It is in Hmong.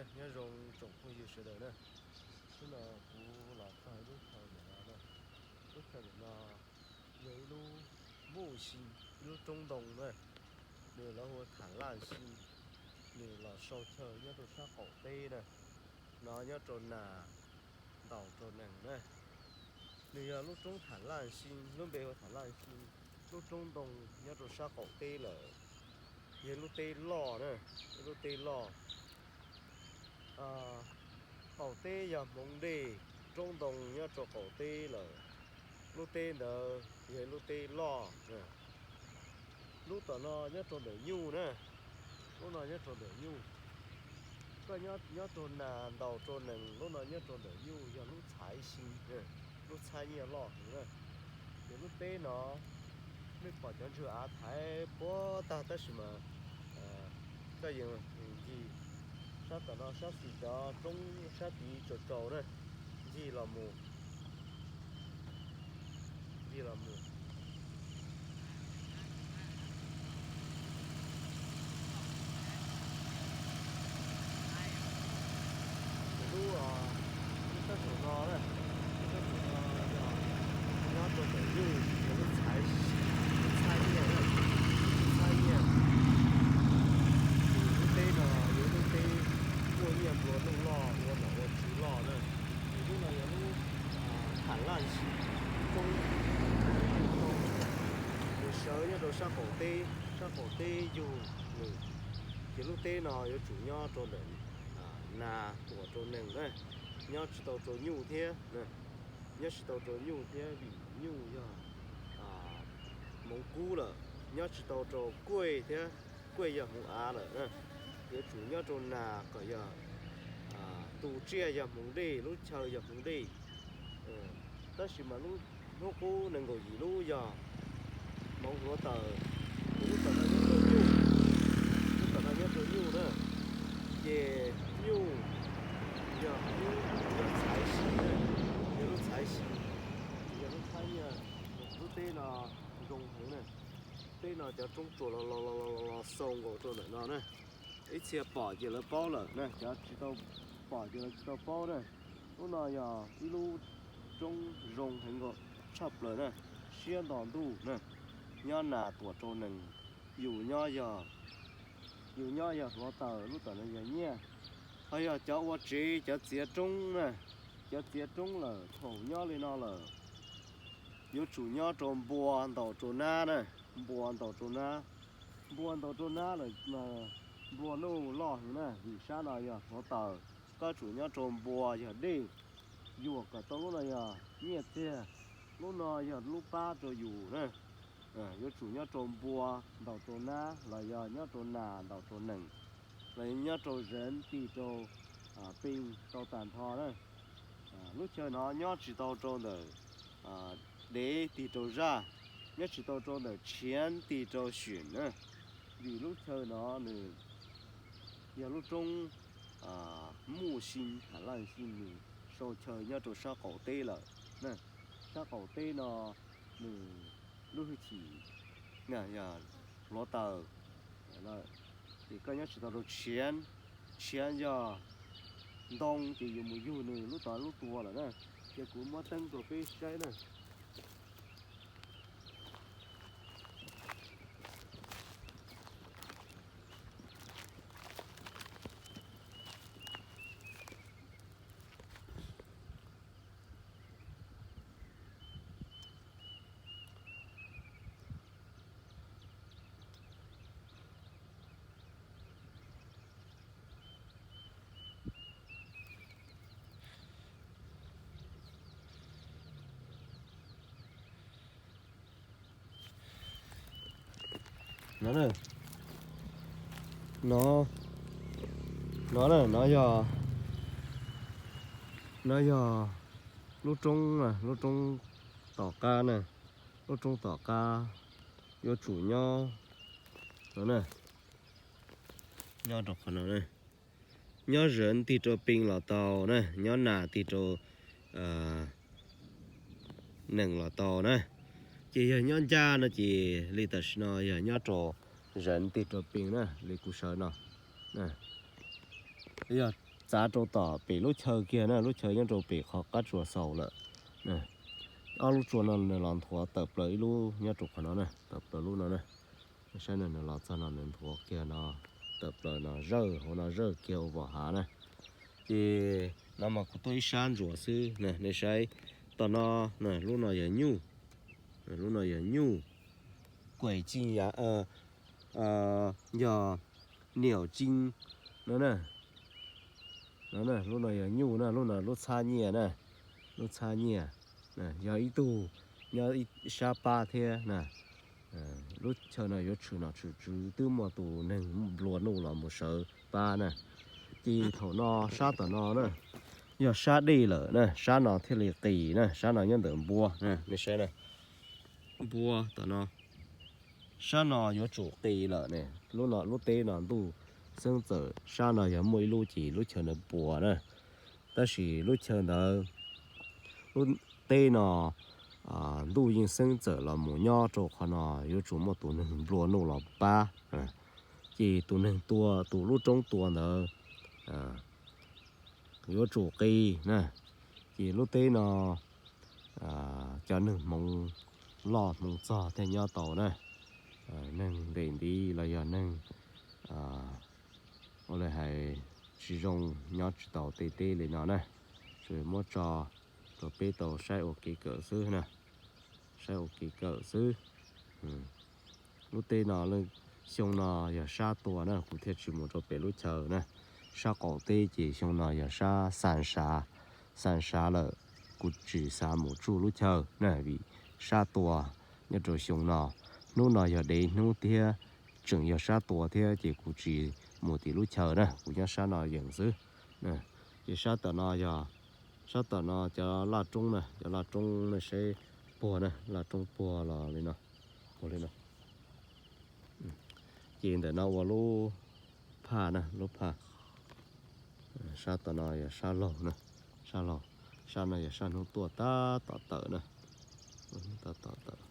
Nyob zoo tsoom phooj ywg sawv daws na, hnub no kuv los txog ib lub chaw ntawm no na. Lub chaw ntawm no yog ib lub muj xi, ib lub roob ntoo na, nws lawv hu ua tham laj xi, nws los sau chaw nyob rau sab qaum teb na, no nyob rau nas ntaus rau nees na. Nws yog lub roob tham laj xi, lub npe hu tham laj xi, lub roob ntoo nyob rau sab qaum teb lawm, yog lub teb loj na, ib lub teb loj. Qaum teb yog hmoov dej, roob ntoo nyob rau qaum teb lawm, lub teb ntawd yog lub teb loj. Lub tom no nyob rau ntawm nyuj na, lub no nyob rau ntawm nyuj. Koj nyob rau nas ntaus rau nees, lub no nyob rau ntawm nyuj yog lub txhaiv xi, lub txhab nyiaj loj heev na. Ces lub teb no nej pom cov ntswg av thaiv puag tag tab sis mas koj yeej ncig sab tom no sab xis cov roob sab tid tsaus tsaus na, ncig los mus, ncig los mus. Lub, lub sab saum no na, lub sab saum no yog nyob rau ntawm nyuj, yog lub txhaiv, lub txhab nyiaj, lub txhab nyiaj. Lub teb no yog lub teb muaj nyiaj nplua nuj loj, ua nom ua tswv loj na. Ces lub no yog lub tham laj xi, roob, roob ntoo, nws sawv nyob rau sab qaum teb, sab qaum teb yug nws. Ces lub teb no yuav tsum nyob rau ntawm nas tuam rau nees na, nyob tsis tau rau nyuj thiab, nyob tsis tau rau nyuj thiab vim nyuj yog hmoov kub lawm, nyob tsis tau rau kuaj thiab, kuaj yog hmoov av lawm na. Yuav tsum nyob rau nas kom yog tu tsiaj yog hmoov dej, lub chaw yog hmoov dej. Tab sis mas lub hnub qub nees nkaum yim lub yog hmoov hluav taws, lub tom no nyob rau nyuj, lub tom no nyob rau nyuj na. Ces nyuj yog, yog txhaiv xi, yog lub txhaiv xi, yog lub txhab nyiaj. Lub teb no zoo heev na, teb no cov roob tsuas los los los los xaus nkaus rau ntawm no na. Ib txhia pom ces lawv paub lawm na, cov tsis tau pom ces lawv tsis tau paub na. Lub no yog ib lub roob zoo heev nkaus tshaj plaws na, siab nto ntuj na, nyob nas tuam rau nees. Yus nyob yog, yus nyob yog hluav taws, lub tom no yog nyiaj. Ho yog cov ua tsev, cov txiav roob na, cov txiav roob lawm thaum nyob li no lawm, yuav tsum nyob rau npua ntaus rau nab na, npua ntaus rau nab. Npua ntaus rau nab lawm mas nplua nuj loj heev na, vim sab no yog hluav taws, koj tsum nyob rau npua yog dej, yuam kom tau lub no yog nyiaj txiag, lub no yog lub pab rau yus na. Yuav tsum nyob rau npua ntaus rau nab los yog nyob rau nas ntaus rau nees, los yog nyob rau zeev tig rau pee tau tag nrho na. Lub chaw no nyob tsis tau rau ntawm dev tig rau zaj, nyob tsis tau rau ntawm tshiav tig rau xyum na, vim lub chaw no nws yog lub roob muj xi tham laj xi, nws sau chaw nyob rau sab qaum teb lawm. Sab qaum teb no nws lub hwj chim yog hluav taws, ces koj nyob tsis tau rau tshiav, tshiav yog ntoo ces yus mus yug nws lub tod lub tua lawm na. Ces kuv muab teeb rau peb saib na. No, no, no, no yog, no yog lub roob, lub roob tom qab na, lub roob tom qab yuav tsum nyob no na, nyob rau qhov no na, nyob zeev tig rau pee los tau na, nyob nas tig rau nees los tau na. Ces yog nyob ncaj no ces li tam sim no yog nyob rau zeev tig rau pee na, li kuv sawv no. Yog txav rau tom pem lub chaw kiag na, lub chaw nyob rau pem qhov qab tsuas xaus lawm. Ob lub tsua no nws los nthuav tawm plaws ib lub nyob rau qhov no na, tawm plaws lub no na. Saib no nws los txog no nws nthuav kiag no, tawm plaws no zawj hauv no zawj kiag ua vos hav na. Ces no mas kuv tuaj ib sab ntsuas xwb na, nej saib tom no, lub no yog nyuj, lub no yog nyuj, kuaim cin yog niam cin no na. No, lub no yog nyuj na, lub no lub txhab nyiaj na, lub txhab nyiaj. Yog ib tug nyob ib sab pab thiab na. Lub chaw no yuav tshwm nom tshwm tswv twb muaj tus neeg nplua nuj los mus sawv pab na. Ces thaum no sab tom no na, yog sab dej lawm na, sab no thiaj li qis na, sab no nyob ntawm npua na, nej saib na, npua tom no. Sab no yuav tsum qis lawm ne, lub no lub teb no ntuj xeeb txawm, sab no yog muaj ib lub ces lub chaw ntawd puas na. Tab sis lub chaw ntawd, lub teb no ntuj yeej xeeb txawm los mus nyob rau qhov no yuav tsum muaj tus neeg nplua nuj los pab. Ces tus neeg tua, tus lub roob tua ntawd yuav tsum qis na. Ces lub teb no cov neeg hmoov loj hmoov txog thiaj nyob tau na. Neeg ntem ntiv los yog neeg ua li hais tsis zoo nyob tsis tau tej teb li no na. Tsuas muab tso rau peb tau saib ua kev kawm xwb na, saib ua kev kawm xwb. Lub teb no, xyoo no yog sab tua na, kuv thiaj tsis mus rau pem lub chaw na. Sab qaum teb ces xyoo no yog sab xan sav, xan sav lawm, kuv tsis xav mus tsuj lub chaw na, vim sab tua nyob rau xyoo no. Hnub no yog dev hnub thiab, tseem yog sab tua thiab ces kuv tsis mus tim lub chaw na, kuv nyob sab no yees xwb. Ces sab tom no yog, sab tom no cov laj roob na, cov laj roob nej saib puag na, laj roob puag los li no, puag li no. Ces ntawm no ua lub phaj na, lub phaj. Sab tom no yog sab laug na, sab laug. Sab no yog sab hnub tuaj tab tom tawm na, tab tom tawm.